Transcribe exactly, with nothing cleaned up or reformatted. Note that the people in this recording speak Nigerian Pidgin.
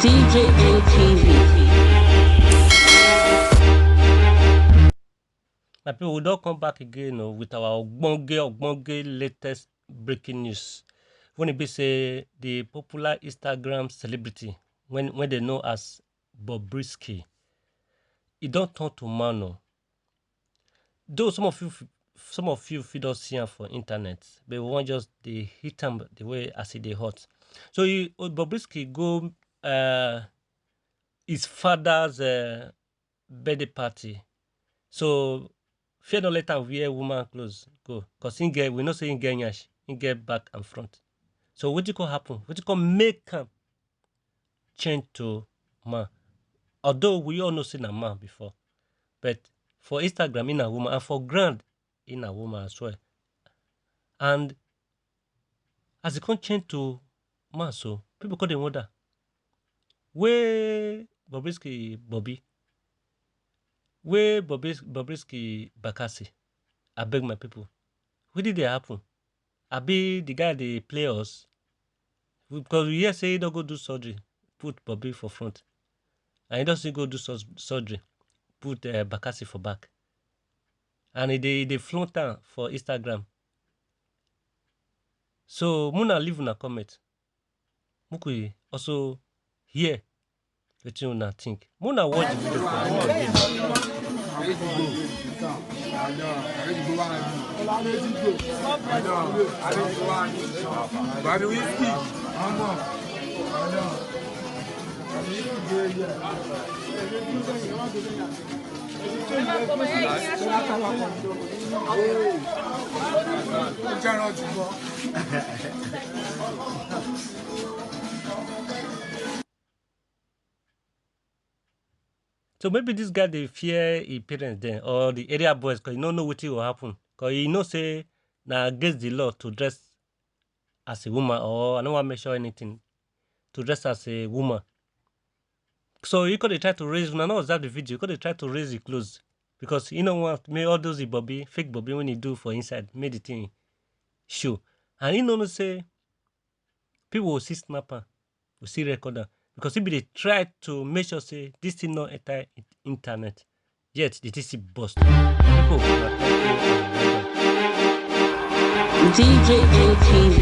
D J N T V. My people, we don come back again o, with our ogbonge ogbonge latest breaking news. When e be say the popular Instagram celebrity, when when they know as Bobrisky, e don turn to man o. Though some of you f- some of you fit don see am for internet, but we wan just dey hit am the way as e dey hot. So e, Bobrisky go uh, his father's uh, birthday party. So fear no let am wear woman clothes go, cause him get, we know say him get nyash, him get back and front. So wetin come happen? Wetin come make am change to man? Although we all know say na man before, but for Instagram he na woman, and for ground he na woman as well. And as e come change to man, so people come dey wonder where Bobrisky Bobby, where Bobris- Bobrisky Bakassi. I beg my people, wetin dey happen? Abi the guy dey play us? Because we hear say he don go do surgery, put Bobby for front, and he don still go do sus- surgery, put uh, Bakassi for back, and he dey he dey flaunt am for Instagram. So muna leave una comment. Make we also hear wetin una think. Make una watch the video for una again. So maybe this guy dey fear his parents then, or the area boys, cause he no know wetin go happen. Cause he know say na against the law to dress as a woman, or I no wan mention anything, to dress as a woman. So he could try to raise, una no observe the video, he could try to raise the clothes, because he no want make all those Bobby, fake Bobby when he do for inside, make the thing show. And he no know say people will see snap am, will see record am, because he be dey try to make sure say this thing no enter in- internet. Yet the thing still burst. People will not D J N T V.